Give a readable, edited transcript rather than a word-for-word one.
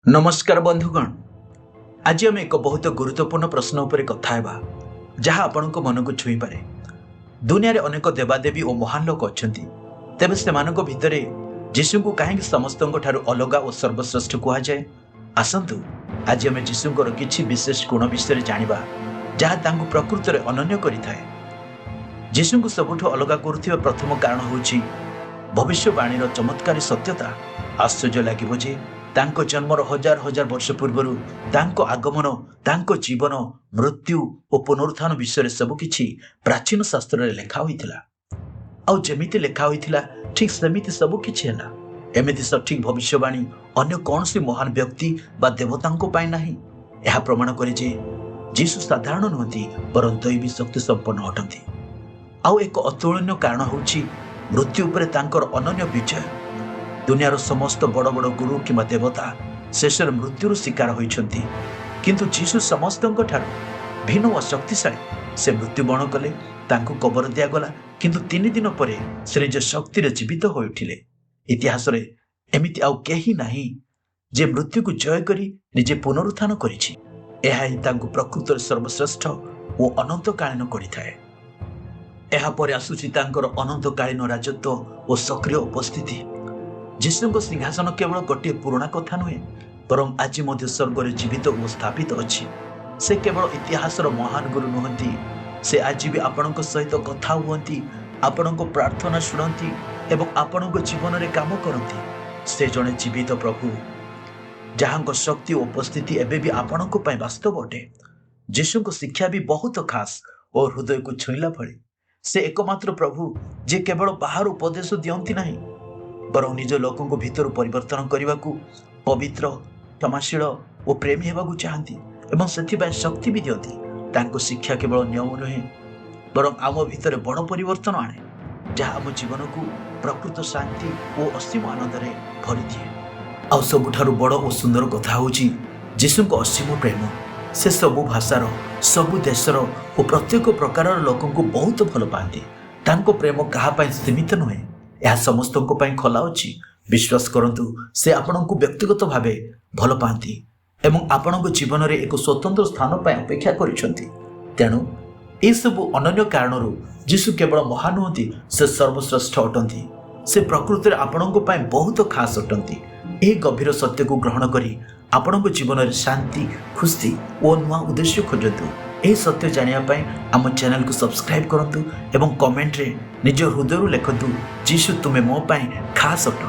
ନମସ୍କାର ବନ୍ଧୁଗଣ। ଆଜି ଆମେ ଏକ ବହୁତ ଗୁରୁତ୍ୱପୂର୍ଣ୍ଣ ପ୍ରଶ୍ନ ଉପରେ କଥା ହେବା, ଯାହା ଆପଣଙ୍କ ମନକୁ ଛୁଇଁପାରେ। ଦୁନିଆରେ ଅନେକ ଦେବାଦେବୀ ଓ ମହାନ ଲୋକ ଅଛନ୍ତି। ତେବେ ସେମାନଙ୍କ ଭିତରେ ଯୀଶୁଙ୍କୁ କାହିଁକି ସମସ୍ତଙ୍କ ଠାରୁ ଅଲଗା ଓ ସର୍ବଶ୍ରେଷ୍ଠ କୁହାଯାଏ? ଆସନ୍ତୁ, ଆଜି ଆମେ ଯୀଶୁଙ୍କର କିଛି ବିଶେଷ ଗୁଣ ବିଷୟରେ ଜାଣିବା, ଯାହା ତାଙ୍କୁ ପ୍ରକୃତରେ ଅନନ୍ୟ କରିଥାଏ। ଯୀଶୁଙ୍କୁ ସବୁଠୁ ଅଲଗା କରୁଥିବା ପ୍ରଥମ କାରଣ ହେଉଛି ଭବିଷ୍ୟବାଣୀର ଚମତ୍କାରୀ ସତ୍ୟତା। ଆଶ୍ଚର୍ଯ୍ୟ ଲାଗିବ ଯେ ତାଙ୍କ ଜନ୍ମର ହଜାର ହଜାର ବର୍ଷ ପୂର୍ବରୁ ତାଙ୍କ ଆଗମନ, ତାଙ୍କ ଜୀବନ, ମୃତ୍ୟୁ ଓ ପୁନରୁତ୍ଥାନ ବିଷୟରେ ସବୁକିଛି ପ୍ରାଚୀନ ଶାସ୍ତ୍ରରେ ଲେଖା ହୋଇଥିଲା। ଆଉ ଯେମିତି ଲେଖା ହୋଇଥିଲା, ଠିକ୍ ସେମିତି ସବୁ କିଛି ହେଲା। ଏମିତି ସଠିକ୍ ଭବିଷ୍ୟବାଣୀ ଅନ୍ୟ କୌଣସି ମହାନ ବ୍ୟକ୍ତି ବା ଦେବତାଙ୍କ ପାଇଁ ନାହିଁ। ଏହା ପ୍ରମାଣ କରେ ଯେ ଯୀଶୁ ସାଧାରଣ ନୁହନ୍ତି, ବରଂ ଦୈବୀ ଶକ୍ତି ସମ୍ପନ୍ନ ଅଟନ୍ତି। ଆଉ ଏକ ଅତୁଳନୀୟ କାରଣ ହେଉଛି ମୃତ୍ୟୁ ଉପରେ ତାଙ୍କର ଅନନ୍ୟ ବିଜୟ। ଦୁନିଆର ସମସ୍ତ ବଡ଼ ବଡ଼ ଗୁରୁ କିମ୍ବା ଦେବତା ଶେଷରେ ମୃତ୍ୟୁର ଶିକାର ହୋଇଛନ୍ତି, କିନ୍ତୁ ଯୀଶୁ ସମସ୍ତଙ୍କ ଠାରୁ ଭିନ୍ନ ଓ ଶକ୍ତିଶାଳୀ। ସେ ମୃତ୍ୟୁବରଣ କଲେ, ତାଙ୍କୁ କବର ଦିଆଗଲା, କିନ୍ତୁ 3 ଦିନ ପରେ ସେ ନିଜ ଶକ୍ତିରେ ଜୀବିତ ହୋଇଉଠିଲେ। ଇତିହାସରେ ଏମିତି ଆଉ କେହି ନାହିଁ ଯେ ମୃତ୍ୟୁକୁ ଜୟ କରି ନିଜେ ପୁନରୁତ୍ଥାନ କରିଛି। ଏହା ହିଁ ତାଙ୍କୁ ପ୍ରକୃତରେ ସର୍ବଶ୍ରେଷ୍ଠ ଓ ଅନନ୍ତକାଳୀନ କରିଥାଏ। ଏହାପରେ ଆସୁଛି ତାଙ୍କର ଅନନ୍ତକାଳୀନ ରାଜତ୍ୱ ଓ ସକ୍ରିୟ ଉପସ୍ଥିତି। ଯୀଶୁଙ୍କ ସିଂହାସନ କେବଳ ଗୋଟିଏ ପୁରୁଣା କଥା ନୁହେଁ, ବରଂ ଆଜି ମଧ୍ୟ ସ୍ୱର୍ଗରେ ଜୀବିତ ଓ ସ୍ଥାପିତ ଅଛି। ସେ କେବଳ ଇତିହାସର ମହାନ ଗୁରୁ ନୁହନ୍ତି, ସେ ଆଜି ବି ଆପଣଙ୍କ ସହିତ କଥା ହୁଅନ୍ତି, ଆପଣଙ୍କ ପ୍ରାର୍ଥନା ଶୁଣନ୍ତି ଏବଂ ଆପଣଙ୍କ ଜୀବନରେ କାମ କରନ୍ତି। ସେ ଜଣେ ଜୀବିତ ପ୍ରଭୁ, ଯାହାଙ୍କ ଶକ୍ତି ଓ ଉପସ୍ଥିତି ଏବେ ବି ଆପଣଙ୍କ ପାଇଁ ବାସ୍ତବ ଅଟେ। ଯୀଶୁଙ୍କ ଶିକ୍ଷା ବି ବହୁତ ଖାସ୍ ଓ ହୃଦୟକୁ ଛୁଇଁଲା ଭଳି। ସେ ଏକମାତ୍ର ପ୍ରଭୁ ଯିଏ କେବଳ ବାହାରୁ ଉପଦେଶ ଦିଅନ୍ତି ନାହିଁ, ବରଂ ନିଜ ଲୋକଙ୍କୁ ଭିତରୁ ପରିବର୍ତ୍ତନ କରିବାକୁ, ପବିତ୍ର, କ୍ଷମାଶୀଳ ଓ ପ୍ରେମୀ ହେବାକୁ ଚାହାନ୍ତି ଏବଂ ସେଥିପାଇଁ ଶକ୍ତି ବି ଦିଅନ୍ତି। ତାଙ୍କ ଶିକ୍ଷା କେବଳ ନିୟମ ନୁହେଁ, ବରଂ ଆମ ଭିତରେ ବଡ଼ ପରିବର୍ତ୍ତନ ଆଣେ, ଯାହା ଆମ ଜୀବନକୁ ପ୍ରକୃତ ଶାନ୍ତି ଓ ଅସୀମ ଆନନ୍ଦରେ ଭରିଦିଏ। ଆଉ ସବୁଠାରୁ ବଡ଼ ଓ ସୁନ୍ଦର କଥା ହେଉଛି ଯୀଶୁଙ୍କ ଅସୀମ ପ୍ରେମ। ସେ ସବୁ ଭାଷାର, ସବୁ ଦେଶର ଓ ପ୍ରତ୍ୟେକ ପ୍ରକାରର ଲୋକଙ୍କୁ ବହୁତ ଭଲ ପାଆନ୍ତି। ତାଙ୍କ ପ୍ରେମ କାହା ପାଇଁ ସୀମିତ ନୁହେଁ, ଏହା ସମସ୍ତଙ୍କ ପାଇଁ ଖୋଲା ଅଛି। ବିଶ୍ୱାସ କରନ୍ତୁ, ସେ ଆପଣଙ୍କୁ ବ୍ୟକ୍ତିଗତ ଭାବେ ଭଲ ପାଆନ୍ତି ଏବଂ ଆପଣଙ୍କ ଜୀବନରେ ଏକ ସ୍ୱତନ୍ତ୍ର ସ୍ଥାନ ପାଇଁ ଅପେକ୍ଷା କରିଛନ୍ତି। ତେଣୁ ଏସବୁ ଅନନ୍ୟ କାରଣରୁ ଯୀଶୁ କେବଳ ମହାନ ନୁହନ୍ତି, ସେ ସର୍ବଶ୍ରେଷ୍ଠ ଅଟନ୍ତି। ସେ ପ୍ରକୃତରେ ଆପଣଙ୍କ ପାଇଁ ବହୁତ ଖାସ୍ ଅଟନ୍ତି। ଏହି ଗଭୀର ସତ୍ୟକୁ ଗ୍ରହଣ କରି ଆପଣଙ୍କ ଜୀବନରେ ଶାନ୍ତି, ଖୁସି ଓ ନୂଆ ଉଦ୍ଦେଶ୍ୟ ଖୋଜନ୍ତୁ। ଏହି ସତ୍ୟ ଜାଣିବା ପାଇଁ ଆମ ଚ୍ୟାନେଲକୁ ସବସ୍କ୍ରାଇବ୍ କରନ୍ତୁ ଏବଂ କମେଣ୍ଟରେ ନିଜ ହୃଦୟରୁ ଲେଖନ୍ତୁ, "ଯୀଶୁ, ତୁମେ ମୋ ପାଇଁ ଖାସ୍ ଅଟ।"